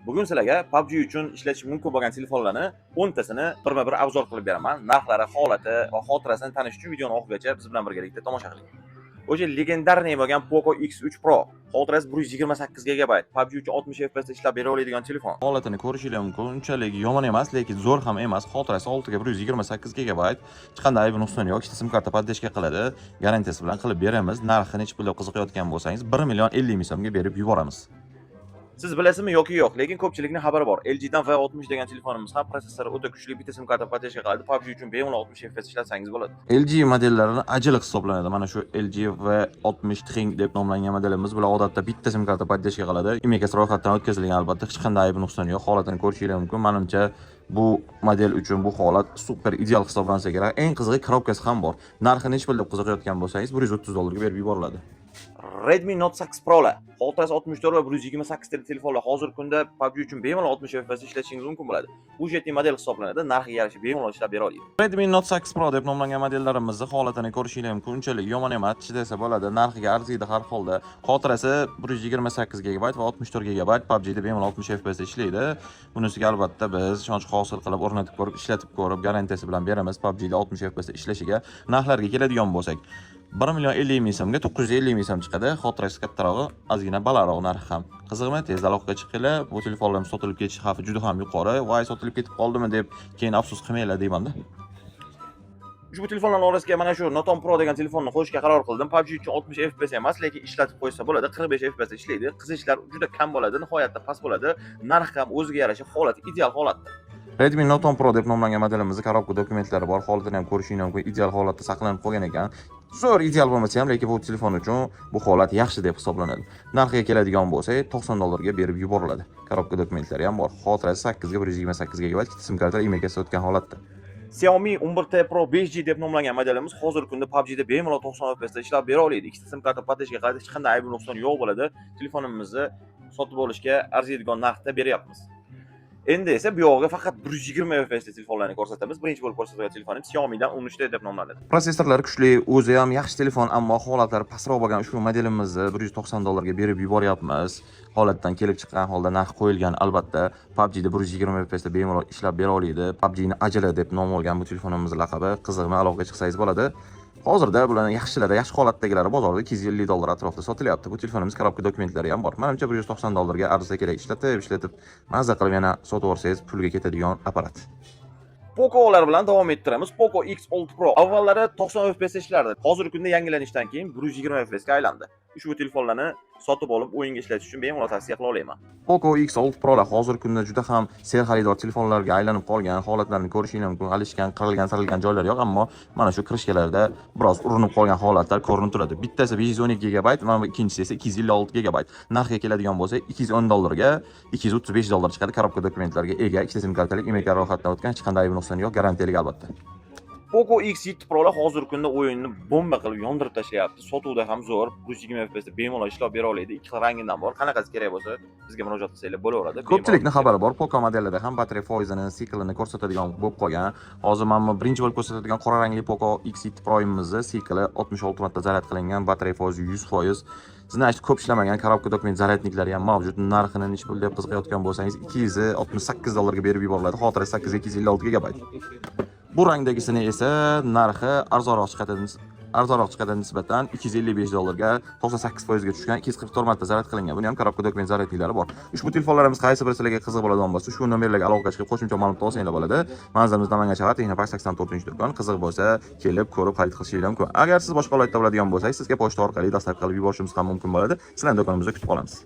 Bugun sizlarga PUBG uchun ishlatish mumkin bo'lgan telefonlarni 10 tasini birma-bir обзор qilib beraman. Narxlari, holati va xotirasini tanish uchun videoni oxirigacha biz bilan birgalikda tomosha qiling. O'sha легендарный bo'lgan Poco X3 Pro, xotirasi 128 GB, PUBG uchun 60 FPS da ishlab bera oladigan telefon. Holatini ko'rishinglar mumkin. Unchalik yomon emas, lekin zo'r ham emas. Xotirasi 6 ga 128 GB. Hech qanday aybi nuqsoni yo'q. Ikkita sim karta поддержка qiladi. Garantiyasi bilan qilib beramiz. Narxi nechi pul deb qiziqayotgan bo'lsangiz, 1 million 50 ming so'mga berib yuboramiz. Siz bilasizmi yoki yo'q, lekin ko'pchilikning xabari bor. LG dan V60 degan telefonimiz ham protsessori o'ta kuchli, bitta sim karta поддержка qiladi. PUBG uchun bemalol 60 FPS ishlatsangiz bo'ladi. LG modellarini ajali hisoblanadi. Mana shu LG V60 Think deb nomlangan modelimiz, bular odatda bitta sim karta поддержка qiladi. IMEI ro'yxatdan o'tkazilgan albatta, hech qanday aybi nuqsoni yo'q. Holatini ko'rishingiz mumkin. Menimcha, bu model uchun bu holat super ideal hisoblansa kerak. Eng qizig'i, korobkasi ham bor. Narxi nechi pul deb qiziqayotgan bo'lsangiz, 130 dollarga berib yuboriladi. Redmi Note 8 Pro'lar, xotirasi 64 va 128 tli telefonlar hozirgi kunda PUBG uchun bemalol 60 FPS ishlatishingiz mumkin bo'ladi. Бюджетный model hisoblanadi, narxiga yarasha bemalol ishlab bera oladi. Redmi Note 8 Pro deb nomlangan modellarimizni holatini ko'rishingiz mumkin. Unchalik yomon emas, desa bo'ladi. Narxiga arziydi har holda. Xotirasi 128 GB va 64 GB. PUBG'da bemalol 60 FPS ishlaydi. Bunisiga albatta biz ishonch hosil qilib, o'rnatib ko'rib, ishlatib ko'rib, garantiyasi bilan beramiz PUBG'da 60 FPS ishlashiga. Narxlarga keladigan bo'lsak, 1 million 50 ming so'mga 950 ming so'm chiqadi. Xotirasi kattarog'i, ozgina balandroq narxi ham. Qizig'mi? Tez aloqaga chiqinglar. Bu telefonlarimiz sotilib ketish xavfi juda ham yuqori. Voy, sotilib ketib qoldimi deb keyin afsus qilmanglar deymanda. Ushbu telefonlarning orasiga mana shu Note 10 Pro degan telefonni qo'shishga qaror qildim. PUBG uchun 60 FPS emas, lekin ishlatib qo'ysa bo'ladi. 45 FPS ishlaydi. Qizishlar juda kam bo'ladi, nihoyatda past bo'ladi. Narxi ham o'ziga yarasha, holati ideal holatda. Redmi Note 10 Pro deb nomlangan modelimizni korobka dokumentlari bor. Holatini ham ko'rishingiz mumkin. Ideal holatda saqlanib qolgan ekan. Zo'r ideal bo'lmasa ham, lekin bu telefon uchun bu holat yaxshi deb hisoblanadi. Narxiga keladigan bo'lsak, 90 dollarga berib yuboriladi. Korobka dokumentlari ham bor. Xotirasi 8 ga 128 GB, ikkita sim karta IMEI o'tgan holatda. Xiaomi 11T Pro 5G deb nomlangan modelimiz hozirgi kunda PUBG'da bemalol 90 FPS da ishlab bera oladi. Ikkita sim karta поддержка qiladi, hech qanday ayb nuqson yo'q bo'ladi. Telefonimizni sotib olishga arziydigan narxda beryapmiz. Endi esa bu yog'iga faqat 120 FPS telefonlarni ko'rsatamiz. Birinchi bo'lib ko'rsatadigan telefonimiz Xiaomi'dan 13T deb nomlanadi. Protsessorlari kuchli, o'zi ham yaxshi telefon, ammo holatlari pastroq bo'lgan ushbu modelimizni 190 dollarga berib yuboryapmiz. Holatdan kelib chiqqan holda narx qo'yilgan albatta. PUBG'da 120 FPS da bemalol ishlab bera oladi. PUBG'ni ajali deb nom olgan bu telefonimiz laqabi. Qizig'mi, aloqaga chiqsangiz bo'ladi. Hozirda bularning yaxshilari, yaxshi holatdagilari bozorda 250 dollar atrofida sotilyapti. Bu telefonimiz korobka dokumentlari ham bor. Menimcha, 190 dollarga arzisa kerak. Ishlatib, ishlatib, maza qilib yana sotib yuborsangiz, pulga ketadigan apparat. Poco'lar bilan davom ettiramiz. Poco X6 Pro avvallari 90 FPS ishlardi. Hozirgi kunda yangilanishdan keyin 120 FPS ga aylandi. Ushbu telefonlarni sotib olib, o'yinga ishlatish uchun bemalol tavsiya qila olaman. Poco X6 Pro'lar hozirgi kunda juda ham serxaridor telefonlarga aylanib qolgan. Holatlarni ko'rishingiz mumkin. Alishgan, qirilgan, sarilgan joylari yo'q, ammo mana shu крышка larda biroz urinib qolgan holatlar ko'rinib turadi. Bittasi 512 GB, mana bu ikkinchisi esa 256 GB. Narxiga keladigan bo'lsak, 210 dollarga 235 dollar chiqadi. Korobka dokumentlarga ega, ikkita sim kartalik, IMEI ro'yxatdan o'tgan, hech qanday ayb nuqsoni yo'q, garantiyalik albatta. Poco X7 Pro'lar hozirgi kunda o'yinni bomba qilib yondirib tashlayapti. Sotuvda ham zo'r, 120 FPS da bemalol ishlab bera oladi. Ikki xil rangidan bor. Qanaqasi kerak bo'lsa, bizga murojaat qilsanglar bo'laveradi. Ko'pchilikni xabari bor, Poco modelida ham batareya foizini, siklini ko'rsatadigan bo'lib qolgan. Hozir mana bu birinchi bo'lib ko'rsatadigan qora rangli Poco X7 Pro'imizni sikli 66 marta zaryad qilingan, batareya foizi 100%. Значит, ko'p ishlamagan, korobka dokument зарядник lari ham mavjud. Narxini nechi pul deb qiziqayotgan bo'lsangiz, 268 dollarga berib yuboriladi. Xotirasi 8 256 GB. Bu rangdagisini esa narxi arzonroq chiqadi, arzonroq chiqadi nisbatan, 255 dollarga, 98 foizga tushgan, 244 marta zaryad qilingan. Buni ham korobka dokument зарядник lari bor. Ushbu telefonlarimiz qaysi biri sizlarga qiziq bo'ladigan bo'lsa, ushbu nomerlarga aloqaga chiqib, qo'shimcha ma'lumot olsanglar bo'ladi. Manzilimiz Namangan shahar, Texnopark 84-do'kon. Qiziq bo'lsa, kelib ko'rib xarid qilishingiz mumkin. Agar siz boshqa viloyatda bo'ladigan bo'lsangiz, sizga pochta orqali dastlab qilib yuborishimiz ham mumkin bo'ladi. Sizlarni do'konimizda kutib qolamiz.